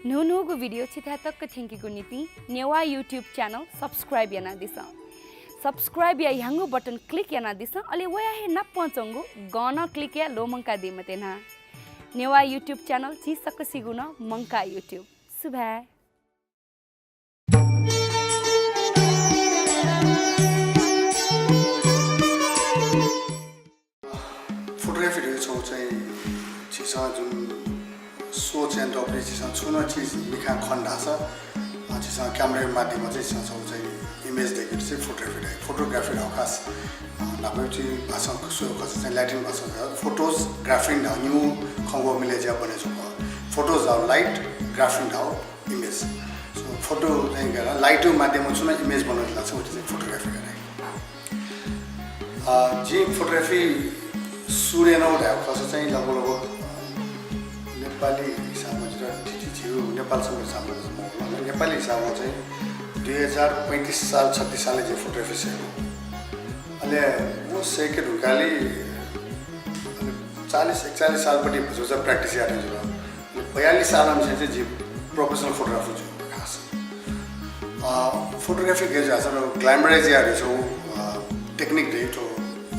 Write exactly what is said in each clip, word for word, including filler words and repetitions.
न्हून्हूगु video छिथाय् तक थ्यंकीगु निंतिं नेवाः YouTube channel subscribe यानादिसँ। Subscribe या ह्याउँगु button click यानादिसँ, अले वया हे नापं च्वंगु गं नं click याये ल्वःमंकादी मते नं। नेवाः YouTube channel झी सकसिगु नं मंकाः YouTube। सुभाय्। फोटोग्राफी धइगु छगू चाहिँ झीसं जुन सोच यानातःगुलिं झीसं छुं नं चिज मिखां खन धाःसा, अ, झीसं camera या माध्यमं चाहिँ झीसं छगू चाहिँ image दय्केत चाहिँ फोटोग्राफी धाइ। फोटोग्राफी धाःगु खास, अ, न्हापाया चाहिँ भाषां स्वयेगु खःसा चाहिँ Latin भाषां धाःसा photos, graphein धाःगु निगू खँग्वः मिले जुयाः बने जूगु खः। Photos धाःगु light, graphein धाःगु image। So, फोटो चाहिँ के अरे, light या माध्यमं छुं नं image बनय् धुंकाःगु चाहिँ वयात चाहिँ फोटोग्राफी धाइ। अ, जिं फोटोग्राफी सुरु यानागु धायेगु खःसा चाहिँ लगभग, लगभग, अ, नेपाली हिसाबं जितः थीथी झीगु नेपाल संवत् हिसाबं चाहिँ मखु, नेपाली हिसाबं चाहिँ दुई हजार पैंतिस साल, छत्तिस सालय् जिं फोटोग्राफी सयेगु। अले व सयेके धुंकाःलि अले चालिस एकचालिस सालपट्टि भचा भचा practice याये जुल। बयालिस सालंनिसें चाहिँ जि professional photographer जुल खास। अ, फोटोग्राफी गय् जुयाः चाहिँ glamorize यायेगु छगू, अ, technique दइ थ्व।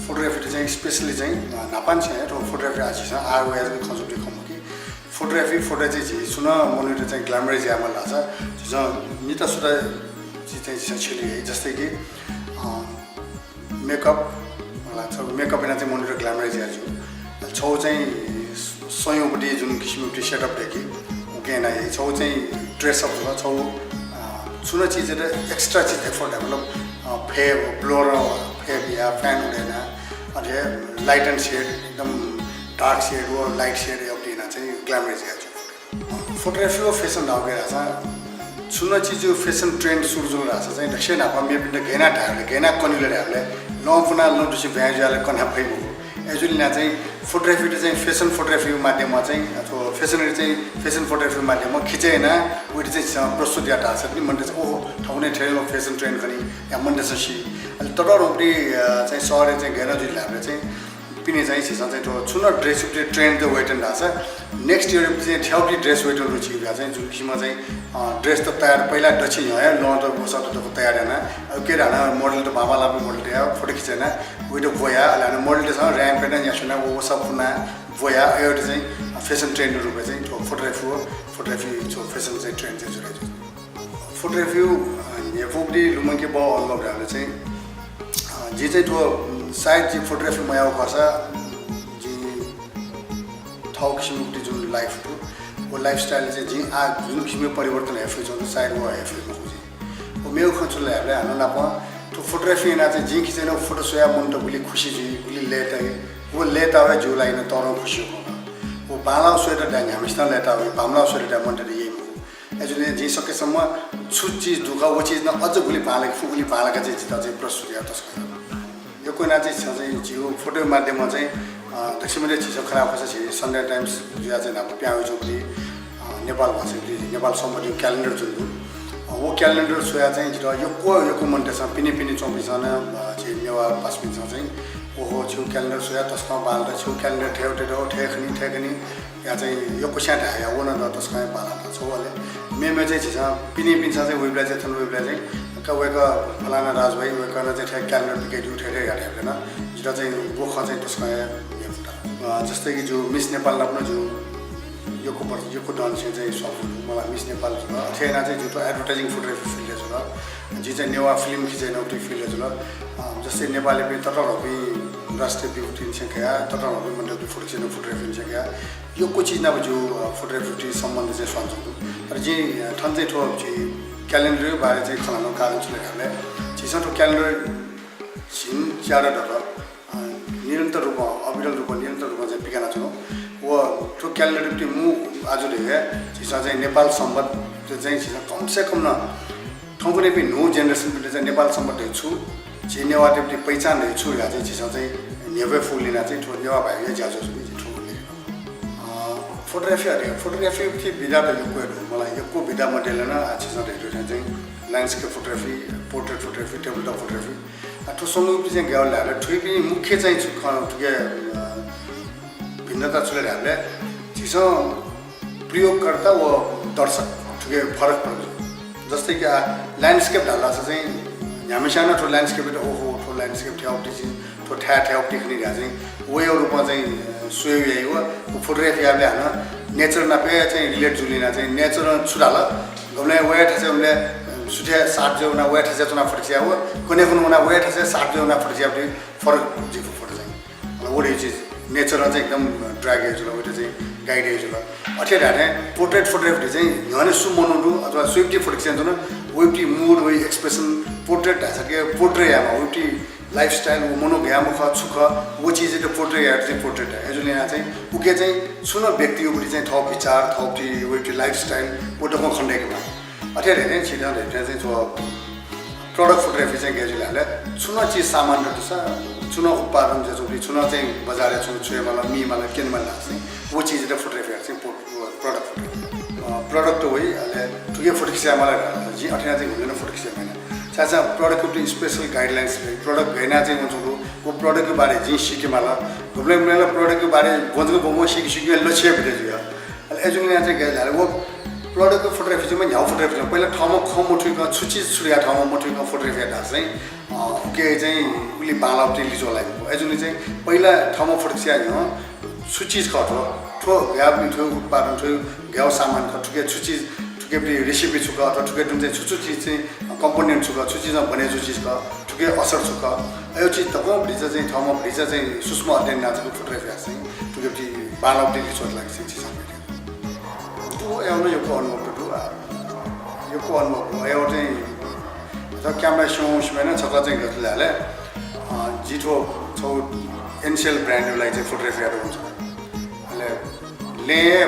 फोटोग्राफीत चाहिँ specially चाहिँ, अ, न्हापांनिसें थ्व फोटोग्राफी आः झीसं आः वयाः खँ जुइ खः मखु कि फोटोग्राफी, फोटो चाहिँ झी छुं नं मनूयात चाहिँ glamorize यायेमाल धाःसा झीसं निता सुता चिज चाहिँ झीसं छ्यले याइ। जस्तै कि, अ, makeup, मला, छगू makeup यानाः चाहिँ मनूयात glamorize याये ज्यू। छगू चाहिँ संयोपट्टि जुन किसिमपट्टि setup दय्के, उकिं याना याइ। छगू चाहिँ dress up जुल, छगू, अ, छुं नं चिजयात extra चिज effort याये, मतलब, अ, फय्, blower फय् बियाः, fan उडय् यानाः, अथे light and shade, एकदम dark shade व light shade यानाः चाहिँ glamorize याये ज्यू। फोटोग्राफी व fashion धाःगु धाःसा छुं नं चिजय् fashion trend सुरु जुल धाःसा चाहिँ दक्वसिनं न्हापां मेपिन्त गय् यानाः धायेबलय्, गय् यानाः कने ले धायेबलय् लँ पुनाः लँ दुसे ब्वाँय् जुयाः ले कने फइ मखु। अय्जूगुलिं चाहिँ फोटोग्राफीत चाहिँ fashion फोटोग्राफी माध्यमं चाहिँ अथवा fashion चाहिँ fashion फोटोग्राफी माध्यमं खिचय् यानाः वयात चाहिँ झीसं प्रस्तुत यात धाःसा नि मनूतय्सं, ओहो, थौंकन्हय् थ्व fashion trend खनी या मनूतय्सं सी। अले ततःधंगुपट्टि, अ, चाहिँ शहरय् चाहिँ गय् याना जुइ धायेबलय् चाहिँ पिने चाहिँ झीसं चाहिँ थ्व छुं नं dress-पट्टि trend त वयाच्वन धाःसा next year-पट्टि चाहिँ थ्याःपट्टि dress वयाच्वने दु झीगु जुयाः चाहिँ जुन किसिमं चाहिँ, अ, dress त तयार, पहिला दच्छि न्ह्यः हे लँ त वसः त तयार याना, अ, उके हानं model त बांबांलाःपिं model तयाः फोटो खिचय् याना वयात ब्वया, अले हानं model-तय्सं ramp-य् नं न्यासुना व वसः पुना ब्वया, अय् वयात चाहिँ fashion trend रूपय् चाहिँ थ्व फोटोग्राफी व फोटोग्राफी थ्व fashion चाहिँ trend चाहिँ जुल। फोटोग्राफी, अ, न्ह्यइपुगुपट्टि लुमंके बहःगु अनुभव धायेबलय् चाहिँ, अ, जिं चाहिँ थ्व, उम्, सायद जिं फोटोग्राफी मयाःगु खःसा, उम्, जिं थःगु किसिमगुपट्टि जुन life दु, व lifestyle चाहिँ जिं आः जुन किसिमं परिवर्तन याये फइ च्वंगु दु, सायद व याये फइ मखु जिं। व मेगु खँ छु धाःसा हानं नापं थ्व फोटोग्राफी यानाः चाहिँ जिं खिचय् यानागु फोटो स्वयाः मनूत गुलि खुसी जुइ, गुलि लय्ताइ, व लय्ताःगु हे जिगु लागि नं तःधंगु खुसीया खँ खः। व बांलाःगु स्वयाः धाये न्ह्याम्हसिनं लय्ताः वइ, बांमलाःगु स्वयाः धाये मनूतय्त यइ मखु। अय्जूगुलिं जिं सकसित छुं चिज दुगु खः, व चिज नं अझ गुलि बांलाके फु, गुलि बांलाकाः चाहिँ जितः चाहिँ प्रस्तुत याये तसकं। यक्व यानाः चाहिँ झीसं चाहिँ झीगु फोटोया माध्यमं चाहिँ, अ, दक्वसिबय् झीसं खनाः खःसा झी Sunday Times जुयाः चाहिँ न्हापा पिहां वइच्वंगुलिं, अ, नेपाल भाषाया, नेपाल संवत्‌या calendar जुन दु। अ, व calendar स्वयाः चाहिँ जितः यक्व, यक्व मनूतय्सं पिने पिने च्वंपिन्सं नं, अ, झी नेवाः भाषापिन्सं चाहिँ, ओहो, छिगु calendar स्वयाः तसकं बांलात, छिगु calendar थथे, थथे, थथे खनी, थथे खनी। या चाहिँ यक्वस्यां धाये या, व नं तसकं हे बांलात। छगू अले मेमेगु चाहिँ झीसं पिनेपिन्सं चाहिँ वइबलय् चाहिँ, थन वइबलय् चाहिँ, का वय्कः फलाना राजु भाइ, वय्कलं चाहिँ थथे calendar पिकयादीगु थथे थथे धयाः धायेबलय् नं जितः चाहिँ व खँ चाहिँ तसकं हे न्ह्यइपुत। अ, जस्तै कि जिगु Miss Nepal नाप नं जिगु यक्व वर्ष, यक्व दँनिसें चाहिँ स्वापू दु। मला Miss Nepal जुल, अथे यानाः चाहिँ जितः advertising photography field-य् जुल। जिं चाहिँ नेवाः film खिचय् यानागु field-य् जुल। अ, जस्तै नेपालय् पनि ततःधंपिं राष्ट्रिय विभूतिनिसें कयाः ततःधंपिं मनूतय्त फोटो खिचय् यानागु photography-निसें कयाः यक्व चिज नाप जिगु, अ, photography-पट्टि सम्बन्ध चाहिँ स्वानाच्वंगु दु। तर जिं, अ, थन चाहिँ थ्व झी calendar-या बारे चाहिँ खँ ल्हानागु कारण छु धाःसा, झीसं थ्व calendar झिंच्यादँ दत, अ, निरन्तर रूपं, अविरल रूपं, निरन्तर रूपं चाहिँ पिकयाच्वनाच्वना। व थ्व calendar-पट्टि मू आजु धइगु हे झीसं चाहिँ नेपाल संवत् चाहिँ झीसं कम से कम नं थौंकन्हय्‌पिं न्हू generation-पिन्त चाहिँ नेपाल संवत् धइगु छु, झी नेवाःतय्‌पट्टि पहिचान धइगु छु धयाः चाहिँ झीसं चाहिँ न्ह्यब्वये फुगुलिं यानाः चाहिँ थ्व नेवाः भाय्‌या ज्याझ्वः जुल नि झी थ्व उल्लेख। अ, photography अले photography-पट्टि विधा त यक्व हे दु। मला यक्व विधा मध्ये नं आः झीसं धयाथें चाहिँ landscape photography, portrait photography, tabletop photography। अ, थ्व स्वंगूपट्टि चाहिँ गय् यायेगु धाःसा थुइपिं मुख्य चाहिँ छु खँ, थुके, अ, भिन्नता छु धाःसा झीसं प्रयोगकर्ता व दर्शक थुके फरक फरक। जस्तै कि आ, landscape धाल धाःसा चाहिँ न्ह्याम्हस्यां नं थ्व landscape त ओहो, थ्व landscape थ्याउपति चाहिँ, थ्व थाय् थ्याउपति खनी धाः चाहिँ वया रूपमा चाहिँ, अ, स्वयेगु याइ व। Photography याबले हानं nature नाप चाहिँ relate जुलिना चाहिँ nature छु धाल, गमले वया थासय् गमले, अ, सुथे सात जे वना वया थासय् च्वना फटक या व, कन्हय् खुन्हु वना वया थासय् सात जे वना फटक याबले फरक जिगु photo चाहिँ। अ, वडे चिज nature चाहिँ एकदम drag हे जुल, वइटा चाहिँ guide हे जुल। अथे धाये portrait photography चाहिँ न्ह्यःने सु मनू दु अथवा स्वइपति फटक चाहिँ जुन वइपति mood, वइ expression, portrait धाःसा के portray यामा वइपति lifestyle, व मनू गया मुख छु खः, व चिज त portray यात चाहिँ portrait है। अय् जुलिना चाहिँ उके चाहिँ सुन व्यक्ति उपरि चाहिँ थः विचार, थःपति वइपति lifestyle, व दक्वं खनेदयेकेमा। अथे हे चाहिँ छिदँ हे चाहिँ थ्व product photography चाहिँ गय् जुल धाःसा, छुन चिज सामान त दुसा, छुन उत्पादन जे जुल, छुन चाहिँ बजारय् छुन छुये माल, मी माल, क्यने माल धाःसा चाहिँ, व चिज त photography चाहिँ पो-, product photography। अ, product वइ, अले थुके फटक खिसे माल धाःसा, जिं अथेना चाहिँ घुमेन फटक खिसे माल। छाय्‌धाःसा product को special guidelines रइ, product गय् याना चाहिँ वंच्वंगु, व product को बारे जिं सीके माल। घुमले घुमले product को बारे वंच्वंगु बमो सीके सीके लक्ष्य बिते जुया। अले अय् जुलिना चाहिँ गय् धाःसा व product को photography चाहिँ न्ह्यागु photography चाहिँ पहिला थःम्हं खँ मथुइकं छु चिज छु धयाः थःम्हं मथुइकं photography यात धाःसा चाहिँ, अ, उके चाहिँ उलि बांलाःपति लिच्वः लाइ मखु। अय् जुलिं चाहिँ पहिला थःम्हं फटक खिसे न्ह्यः छु चिज खः थ्व, थ्व गयापति थ्व उत्पादन, थ्व गयागु सामान खः, थुके छु चिज, थुकेपति recipe छु खः, अथवा थुके तुं चाहिँ छु छु चिज चाहिँ component छु खः, छु चिजं बने जू चिज खः, थुके असर छु खः, अय् चिज दक्वं भतिचा चाहिँ थःम्हं भतिचा चाहिँ सूक्ष्म अध्ययन याना चाहिँ photography यात चाहिँ थुकेपति बांलाःपति लिच्वः लाइ चाहिँ चिज खः। दु, अय्‌नं यक्व अनुभव त दु, आ, यक्व अनुभव दु। अय्‌नं चाहिँ, अथवा camera स्यं सिमाय् नं छकः चाहिँ गथे धाःसा, अ, जि थ्व छगू N C L brand या लागि चाहिँ photography यात वंगु। अले लँय्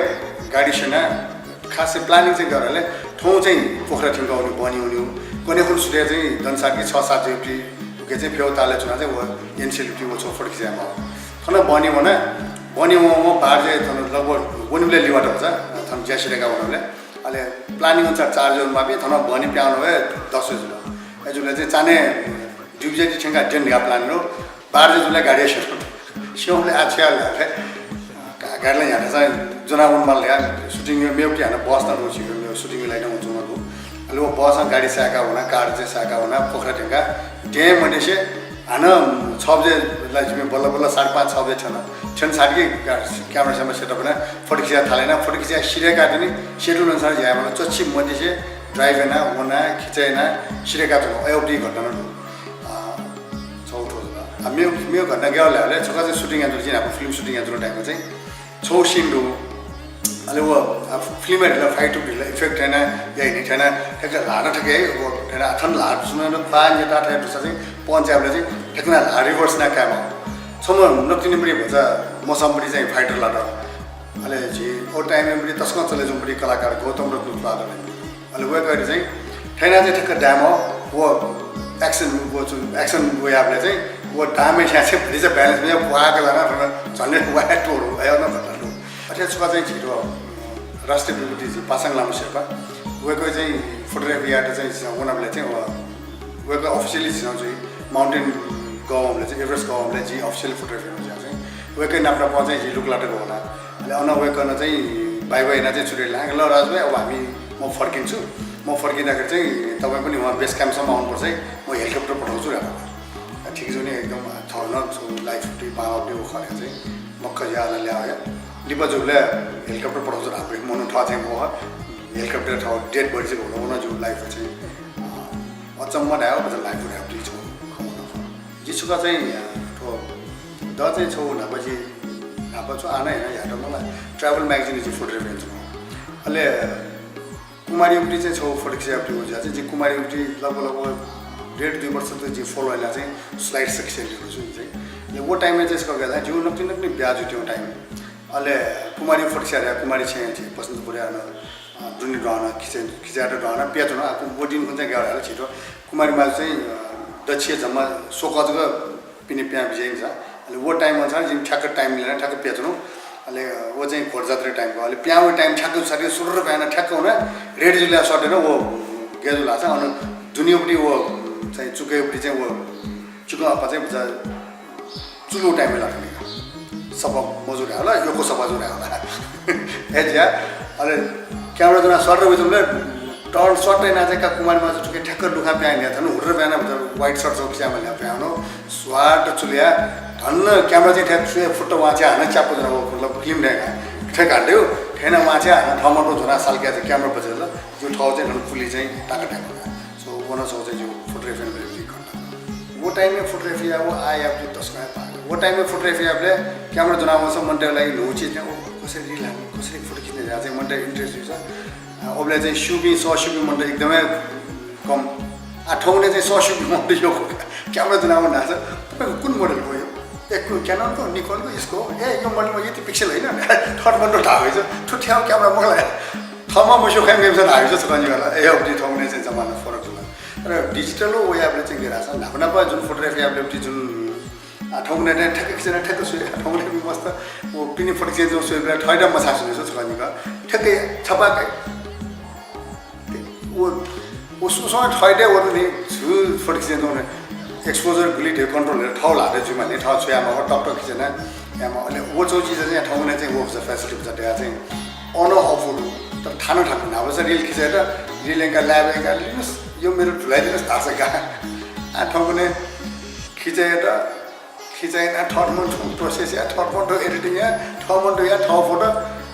गाडी स्यना, खास चाहिँ planning चाहिँ गथे धाःसा, थौं चाहिँ पोखरा थ्यंक वने, बहनी वने, कन्हय् खुन्हु सुथय् चाहिँ दनसात कि छ सात जेपति उके चाहिँ फ्यव तालय् च्वना चाहिँ व N C L पति व छगू फटक खिसे माः। थन बहनी वना, बहनी वं वं बाह्र जे थन लगभग वनेबलय् लिवात भचा, थन ज्या सिधय्‌का वनेबलय्। अले planning अनुसार चार जे वनेमाःपिं, थन बहनी पिहां वनेबलय् दस बजे जुल। अय् जुल चाहिँ चान्हय् दुई बजे थ्यंकाः द्यन धकाः plan यानागु, बाह्र बजे जुल गाडी स्यं। स्यंबलय् आः छु याये धाःसा, गा-, गाडी ला न्ह्याथासं ज्वना वनेमाल धकाः shooting या मेगुपति हानं bus नं दु, मेगु shooting या लागि नं वंच्वंगु दु। अले व bus नं गाडी साय्‌का वना, car जे साय्‌का वना, पोखरा थ्यंकाः द्यं मध्यसे हानं छ बजे ला जिमि बल्ल बल्ल साढे पाँच छ बजे थ्यन। थ्यन साथै गा-, camera स्यामरा setup याना, फटक खिसे थालय् याना, फटक खिसे सिधय्‌का तिनि, schedule अनुसार ज्या यायेमाल, चच्छि मध्यसे drive याना, वना, खिचा याना, सिधय्‌का च्वना, अय् अवधि घटना नं दु। अ, छगू थ्व जुल। अ, मेगु, मेगु घटना गय् धाःसा, छकः चाहिँ shooting यानाच्वना, जिं न्हापा film shooting यानाच्वना time-य् चाहिँ छगू scene दु। अले व, अ, film-य् ला fight ला effect थें याना, या हिने थें याना, थ्याक्क ल्हाः थें हे, व थें याना, थन ल्हाः सुनानं ख्वाः न्यता थें दुसा चाहिँ punch याःबलय् चाहिँ थ्याक्क नं ल्हाः reverse याना कायेमाः। छम्ह नकतिनिपट्टि भचा मसःम्हपट्टि चाहिँ fighter लात। अले झी व time-य् पट्टि तसकं चले जूम्हपट्टि कलाकार गौतम रत्न तुलाधर। अले वय्‌कःयात चाहिँ थन याना चाहिँ थ्याक्क दायेमाः, व action, व छु, action व याःबलय् चाहिँ व दायेमाःया चाहिँ भतिचा balance मयाः वाक लाना थन झन्डै वाय् त्वःतू, अय् नं घटना दु। अथे छकः चाहिँ झी थ्व राष्ट्रिय विभूति झी पासाङ लामा शेर्पा, वय्‌कः चाहिँ photography यायेत चाहिँ झीसं वनाबलय् चाहिँ व, वय्‌कः officially झीसं चाहिँ mountain गः वंबलय् चाहिँ, Everest गः वंबलय् जिं officially photography यानागु चाहिँ वय्‌कःया नाप नापं चाहिँ झी लुकुलात गः वना। अले अन वय्‌कलं चाहिँ bye bye याना चाहिँ छुट्याइ ला, ल राजु भाइ, अब हामी, म फर्किन्छु। म फर्किँदाखेरि चाहिँ तपाईँ पनि वहाँ base camp सम्म आउनुपर्छ है, म helicopter पठाउँछु धाल। ठिक जुनि एकदम थन छगू life-य् बांलाःपति व खँ चाहिँ मक्ख ज्या अन ल्याः वया। लिपा जूबलय् helicopter पठाउँछु धाःगु मनू थः चाहिँ मखु, helicopter थः dead body चाहिँ घुम्न वन जूगु life चाहिँ, अ, अचम्म धायेगु, भचा life धायेगु छगू खँ वन। जि छकः चाहिँ, अ, थ्व द चाहिँ छगू न्हापा जि न्हापा छु आः नं याना यात मला travel magazine-य् जि photography यानाच्वना। अले कुमारी युवती चाहिँ छगू photography याःगु चाहिँ जि कुमारी युवती लगभग लगभग डेढ दुई वर्ष तक जि follow याना चाहिँ slide success लिएको छु नि चाहिँ। अले व time-य् चाहिँ छकः गय् धाःसा जिगु नकतिनि नकतिनि ब्याहा जुइत्यंगु time। अले कुमारी photography याः, कुमारी छेँय् चाहिँ बसन्तपुरय् अन, अ, दुने दुहां खिचे, खिचायेत दुहां पियाच्वना। आः व दिं खुन्हु चाहिँ गय् धाःसा झी थ्व कुमारी माजु चाहिँ, अ, दच्छिया जम्मा स्वकः जक पिने पिहां बिज्याइगु नि। अले व time अनुसार जिं ठ्याक्क time मिलाना ठ्याक्क पियाच्वना। अले व चाहिँ घोडा जात्रा time खः। अले पिहां वइगु time ठ्याक्क साथी सुरुर पिहां ठ्याक्क वना ready जुल shot याना व गय् जुल धाःसा अन दुने युवती व चाहिँ चुकय् युवती चाहिँ व चुकं अप्पा चाहिँ भचा चुलुगु time-य् लात नि। सफा मजू धायेगु ला, यक्व सफा जू धायेगु ला। हे ज्या, अले क्यामेरा ज्वनाः स्वाट वइच्वंबलय् टर्न स्वाट यानाः चाहिँ का कुमारी माजु थुके ठ्याक्क लुखां पिहां न्ह्याः थन हुर्र पिहां न्ह्याः white shirt च्वंगु स्याम्ह न्ह्याः पिहां वन, स्वाट चुले याः। धन्न क्यामेरा चाहिँ थ्याक्क सुया फुट्ट वांछ्याः हानं च्याप्प ज्वनाः व मतलब क्लिम थें का, थें का दय्। थें नं वांछ्याः हानं थःम्हं तुं ज्वनाः सालकया चाहिँ क्यामेरा बचय् जुल। जिगु थःगु चाहिँ थन पुलि चाहिँ ताका थ्याक्क का। So व नं छगू चाहिँ जिगु photography and reel घटना। व time-य् photography याःगु आः याःगु तसकं हे पाः। व time-य् photography याःबलय् क्यामेरा ज्वनाः वंसा मनूतय्‌गु लागि न्हूगु चिज चाहिँ, ओ, कसरी reel हाने, कसरी photo खिच्ने धयाः चाहिँ मनूतय् interest जुइसा। अ, उबलय् चाहिँ स्यूपिं, सःस्यूपिं मनूत एकदमै कम। आः थौंकन्हय् चाहिँ सःस्यूपिं मनूत यक्व क्यामेरा ज्वनाः वन धाःसा, तपाईँको कुन model को यो? ए, कु-, Canon को, Nikon को, यसको? ए, यो model मा यति pixel होइन? थःत मनूत धाः वइसा, थ्व थ्याउ क्यामेरा मखु ला। थःम्हं मस्यू खँय् मेपिन्सं धाः वइसा छकः निकः ला। ए, अबलय् थौंकन्हय् चाहिँ जमाना फरक जुल। तर digital व याःबलय् चाहिँ गय् धाःसा न्हापा न्हापा जुन photography याःबलय् जुन, आ, थौंकन्हय् चाहिँ ठ्याक्क खिचय् याना ठ्याक्क स्वये, थौंकन्हय् मस्त व पिने photo खिचय् च्वंगु स्वयेबलय् थःत मछाः स्वये छकः निकः। ठ्याक्कै छपाः काइ। व, व सुसं थःत हे वःगु नि, छु photo खिचय् च्वंगु नि, exposure गुलि धयागु control यायेत थः ल्हातय् जुइमाः नि, थः छ्वयाः माःगु, टक टक खिचय् याना यायेमाः। अले व छगू चिज चाहिँ थौंकन्हय् चाहिँ व facility भचा दयाः चाहिँ on off दु, तर थाना थाकु न्हापा चाहिँ reel खिचय् यात, reel यंकाः lab यंकाः लिनुस्, यो मेरो धुलाइ दिनुस् धाःसा का। आ, थौंकन्हय् खिचय् यात, खिचय् याना थःत मनूतय् process याः, थःत मनूतय् editing याः, थः मनूतय् याः, थः photo।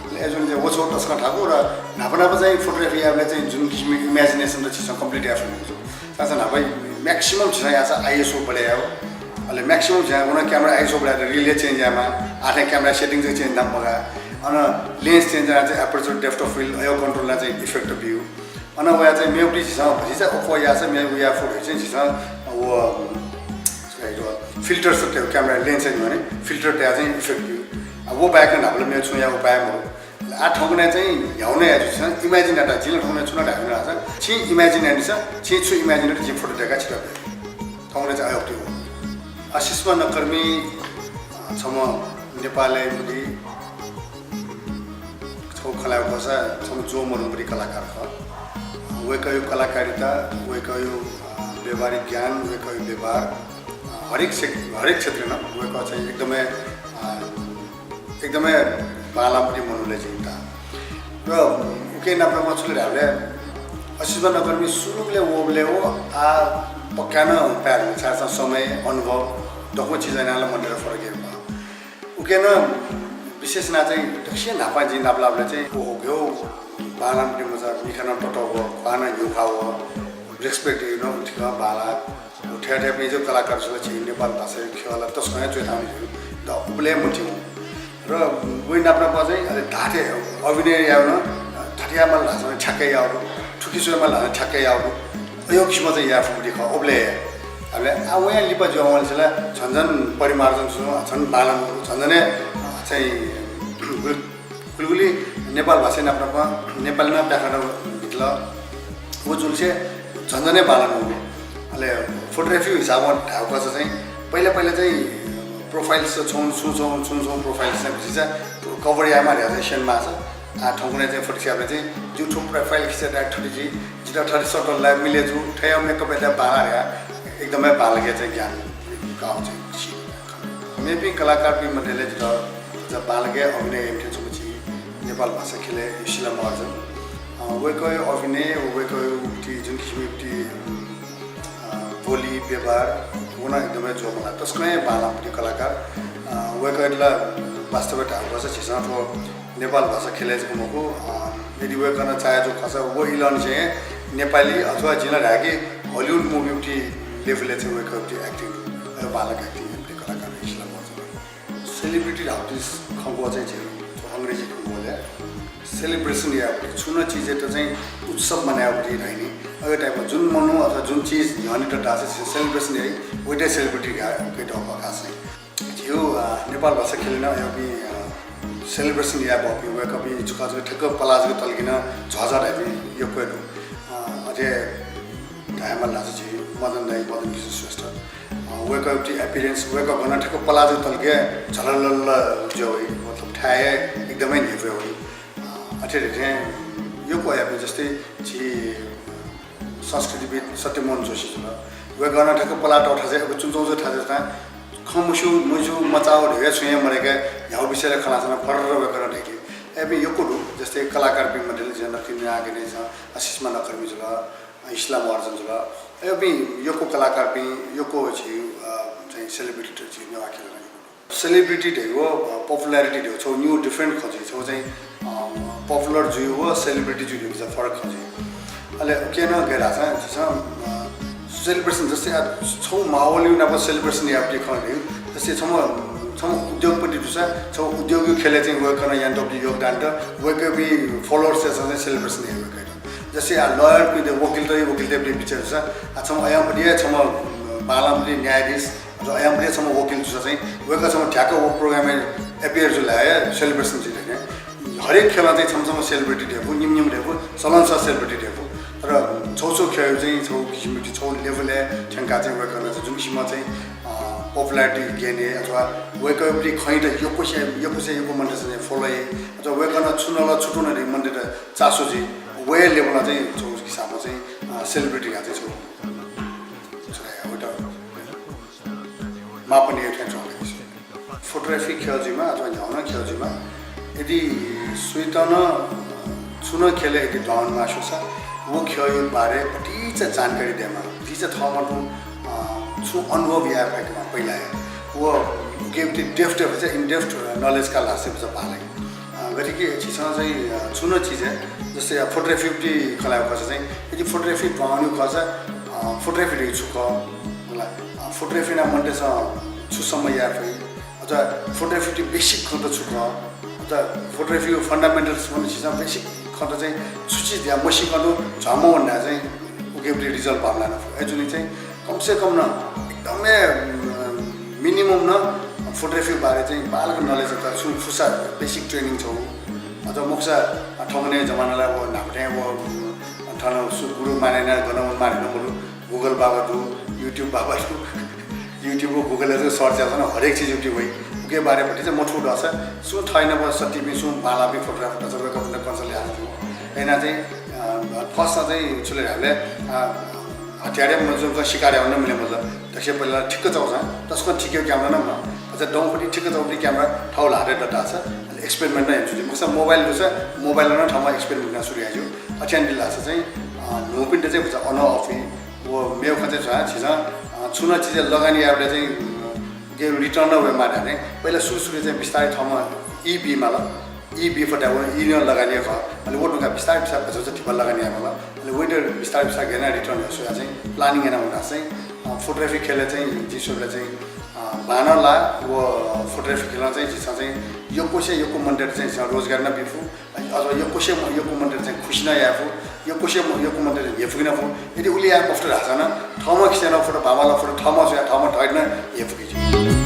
अले अय् जुन चाहिँ व छगू तसकं थाकु र न्हापा न्हापा चाहिँ photography याःबलय् चाहिँ जुन किसिमं imagination त झीसं complete याये फुनि। छाय्‌धाःसा न्हापा maximum झीसं याःसा ISO बढे यायेगु। अले maximum झीसं व नं camera ISO बढे याःसा reel हे change यायेमाः। आः थें camera setting चाहिँ change यानाः मगाः। अन lens change यानाः चाहिँ aperture, depth of field अय् control यानाः चाहिँ effect ब्यू। अन वयाः चाहिँ मेगु झीसं, झीसं अप्वः याःसा मेगु याये फु धइगु चाहिँ झीसं व, छु धाइ, filter स तयेगु camera lens न्ह्यःने filter तयाः चाहिँ effect ब्यू। आ, व बाहेक न्हापा ला मेगु छुं याये उपाय मदु। आः थौंकन्हय् चाहिँ न्ह्याउन याये जूसा imagine यात, जिं ला थौंकन्हय् छु नं धायेगु मदु धाःसा, छिं imagine यानादिसँ, छिं छु imagine यात जिं photo दय्‌काः छितः ब्यु। थौंकन्हय् चाहिँ अय् अप्वः। आशिष नकर्मी, अ, छम्ह नेपालय् मुदी छगू खँ ल्हायेगु खःसा छम्ह ज्वः मदुम्ह कलाकार खः। वय्‌कःया कलाकारिता, वय्‌कःया, अ, व्यावहारिक ज्ञान, वय्‌कःया व्यवहार, अ, हरेक क्षे-, हरेक क्षेत्रय् नं वय्‌कः चाहिँ एकदमै, अ, एकदमै बांलाःम्ह मनू लय् जिं ताः। र उकी नाप नाप छु ले धायेबलय् आशिष नकर्मी सुरुबलय् वःबलय् व आः पक्का नं पाय्‌धुंकल, छाय्‌धाःसा समय, अनुभव, दक्व चिज यानाः ला मनूतय्‌त फरक याये माः। उकी नं विशेष यानाः चाहिँ दक्वसिनं न्हापां जिं नापलाःबलय् चाहिँ व हःगु बांलाःम्ह मचा, मिखा नं ततःगु, ख्वाः नं न्ह्यः ख्वाः, respect याइगु नं उथिकं बांलाः। व थथे थथे मेजर कलाकार जुल, झी नेपाल भाषाया ख्यलय् तसकं हे च्वय् थाःगु जुल। द उबलय् मतिइ। र वइ नाप नाप चाहिँ अले धात्थें अभिनय यायेगु नं थथे यायेमाल धाःसा नं ठ्याक्कै यायेगु, थुकी च्वयेमाल धाःसा नं ठ्याक्कै यायेगु। अय् किसिमं चाहिँ याये फुगु खः उबलय्। अले आः वयां लिपा जुयावंनिसें ला झन झन परिमार्जन जुल, झन बांलाः वंगु, झन झन हे, अ, चाहिँ गुलि गुलि नेपाल भाषा नाप नाप नेपाली नं व्याकरण भितल। व जुलसे झन झन हे बांलाः वंगु। अले photography हिसाबं धायेगु खःसा चाहिँ पहिला पहिला चाहिँ profiles छुं छुं छुं छुं profiles चाहिँ भतिचा cover यायेमाः धयाः चाहिँ स्यनेमाःसा। आः थौंकन्हय् चाहिँ photo खिचय्‌बलय् चाहिँ जिगु थ्व profile खिचय् धाये थथे जुइ, जितः थथे सतल लाये मिले जू, थथे makeup यायेत बांलाः धयाः एकदमै बांलाक चाहिँ ज्ञान काःगु चाहिँ सी। मेपिं कलाकारपिं मध्ये ला जितः बांलाक अभिनय याइम्ह थें च्वंम्ह झी नेपाल भाषा ख्यलय् शीला महर्जन। अ, वय्‌कःया अभिनय, वय्‌कःया उति जुन किसिमं उति, अ, बोली, व्यवहार, व नं एकदमै ज्वः मला। तसकं हे बांलाःम्ह कलाकार। अ, वय्‌कःयात ला वास्तवय् धायेगु खःसा झीसं थ्व नेपाल भाषा ख्यलय् जक मखु, अ, यदि वय्‌कलं चाहे जूगु खःसा व इलंनिसें नेपाली अथवा जिं ला धाये कि Hollywood movie उति level-य् चाहिँ वय्‌कःया उति acting, अ, बांलाक acting याइम्ह कलाकार शीला महर्जन। Celebrity धाःगु खँग्वः चाहिँ झी अंग्रेजी खँग्वःया celebration यायेगु, छुं नं चिजयात चाहिँ उत्सव मनायेगु धाइ नि। अथे type-य् जुन मनू अथवा जुन चिज न्ह्यःने दत धाःसा झी celebration याइ, वयात celebrity धकाः कयातःगु खः खास चाहिँ। झीगु, अ, नेपाल भाषा ख्यलय् नं अय्‌पिं, अ, celebration याये बहःपिं, वय्‌कःपिं छकः छकः ठ्याक्क पलाः जक तल कि नं झःझः धाइपिं यक्व हे दु। अ, अथे धायेमाल धाःसा झी मदन दाइ, मदन किशोर श्रेष्ठ। अ, वय्‌कःया उति appearance, वय्‌कः गन ठ्याक्क पलाः जक तल कि झललल जुया वइ, मतलब थाय् हे एकदमै न्ह्यब्वया वइ। अ, अथे धइथें यक्व याःपिं जस्तै झी संस्कृतिविद् सत्यमोहन जोशी जुल। वय्‌कलं ठ्याक्क पलाः तःगु थासय्, अब च्वंच्वंगु थासय् च्वनाः खँ मस्यू, मज्यू, मचाःगु धइगु छुं हे मदय्‌क न्ह्यागु विषयलय् खँ ल्हाःसा नं फर्र वय्‌कलं धयादी। अबि यक्व दु, जस्तै कलाकारपिं मध्येला जिं नकतिनि आगे नै छ, अ, सुषमा नकर्मी जुल, अ, इस्लाम अर्जन जुल। अबि यक्व कलाकारपिं, यक्व झी, अ, चाहिँ celebrity त झी नेवाः ख्यलय् नं यक्व दु। Celebrity धइगु, अ, popularity धइगु छगू न्यू different खँ जुइ, छगू चाहिँ, अ, popular जुइ व celebrity जुइ धइगु फरक खँ जुइ। अले उकी नं गय् धाःसा झीसं, अ, celebration जस्तै आ, छगू माहौलया नाप celebration यायेगु खँ धइगु। जस्तै छम्ह, छम्ह उद्योगपति दुसा, छगू उद्योगया ख्यलय् चाहिँ वय्कलं यानातःगु योगदानयात वय्कःपिं followersतय्सं चाहिँ celebration याइ वय्कःयात। जस्तै आ, lawyerपिं, वकिलत, वकिलतय् बिचय् दुसा, आ, छम्ह अय्‌पति, छम्ह, अ, बांलाःपति न्यायाधीश, अथवा अय्‌पति छम्ह वकिल दुसा चाहिँ वय्कः छम्ह ध्याक्क व programmeय् appear जुल धाःसा celebration जुइ धइगु। हरेक ख्यलं चाहिँ छम्ह छम्ह celebrity धइगु, निम्ह निम्ह धइगु, चलन सः celebrity धइगु। तर छगू छगू ख्यःया चाहिँ छगू किसिमया छगू levelय् थ्यंकाः चाहिँ वय्कलं चाहिँ जुन किसिमं चाहिँ, अ, popularity gain याइ अथवा वय्कःया खँयात यक्वसे, यक्वसे यक्व मनूतय्सं चाहिँ follow याइ अथवा वय्कलं छु नं ल्हाः छु तुं नं धइगु मनूतय्त चासो जुइ, व levelय् चाहिँ छगू हिसाबं चाहिँ, अ, celebrity धइगु चाहिँ छगू, छगू वयात मापन याये थें च्वं। Photography ख्यः जुइमा अथवा न्ह्यागु नं ख्यः जुइमा, यदि सुइत नं, अ, छुं नं ख्यलय् यदि दुहां वनेमाःसा, व ख्यःया बारे भतिचा जानकारी दयेमाः, भतिचा थःम्हं तुं, अ, छुं अनुभव याये फयेकेमाः पहिला हे। व उकी भति depth, भतिचा in depth knowledge का ल्हासें भतिचा बांलाइ। अ, गथे कि झीसं चाहिँ, अ, छुं नं चिजय्, जस्तै, अ, photography भति खँ ल्हायेगु खःसा चाहिँ, यदि photography दुहां वनेगु खःसा, अ, photography धइगु छु खः, होला, अ, photography यानाः मनूतय्सं छु सम्म याये फइ, अथवा photography भति basic खँत छु खः, अथवा photography fundamentals भन्ने झीसं basic खँत चाहिँ छु चिज धयाः मसीकं तुं झ्वाः मवने धाःसा चाहिँ उकी भति result बांमलाये मफु। अय्‌जूगुलिं चाहिँ कम से कम नं एकदमै, अ, minimum नं photography बारे चाहिँ बांलाक knowledge अथवा छुं फुसा basic training छगू। अथवा मखुसा, अ, थौंकन्हय् जमानाय् व न्हापा थें व, अ, थन सु गुरु माने यानाः गन वनेमाः धइगु मरु, Google बाबा दु, YouTube बाबा दु। YouTube व Google-य् search याःसा नं हरेक चिज उकी वइ। उकी बारे भतिचा मथूगु दुसा छुं थःनाप सत्तीपिं छुं बांलाःपिं photographer दुसा वय्कःपिन्त consult याये फु। अय्‌नं चाहिँ, अ, first-ं चाहिँ छु ले धाःबलय्, अ, हतियार हे मजूगु शिकार यायेगु नं मिले मजुल। दक्वसिबें पहिला ठिक्क चाःगु, तसकं ठीक camera नं मरु। अझ दौंपति ठिक्क चाःगु camera थःगु ल्हातय् दत धाःसा, अले experiment नं याये ज्यू। मखुसा mobile दुसा, mobile नं थःम्हं experiment याना सुरु याये ज्यू। अथे यानादिल धाःसा चाहिँ, अ, न्हूपिन्त चाहिँ भचा अनंलि अःपुइ। व मेगु खँ चाहिँ छु, झीसं, अ, छुं नं चिजय् लगानी यायेबलय् चाहिँ, अ, गय् return नं वयेमाः धाःसा, पहिला सुरु सुरुइ चाहिँ बिस्तारै थःम्हं ई बी माल। ई बी फत धाःसा ई नं लगानी हे खः। अले व धुंकाः बिस्तारै बिस्तारै भचा भचा धिबा लगानी यायेमाल। अले वइत बिस्तारै बिस्तारै गय् यानाः return हे स्वयाः चाहिँ planning याना वनाः चाहिँ, अ, photography ख्यलय् चाहिँ जिं स्वयेबलय् चाहिँ, अ, बांलाः व photography ख्यलं चाहिँ झीसं चाहिँ यक्वसे यक्व मनूतय्त चाहिँ झीसं रोजगारी नं बी फु, अथवा यक्वसे यक्व मनूतय्त चाहिँ खुसी नं याये फु, यक्वसे यक्व मनूतय्त न्ह्यइपुके नं फु। यदि उलि याये मफुत धाःसा नं थःम्हं खिचय् यानागु photo, बांबांलाःगु photo थःम्हं स्वयाः थःम्हं धयाः नं न्ह्यइपुके ज्यू।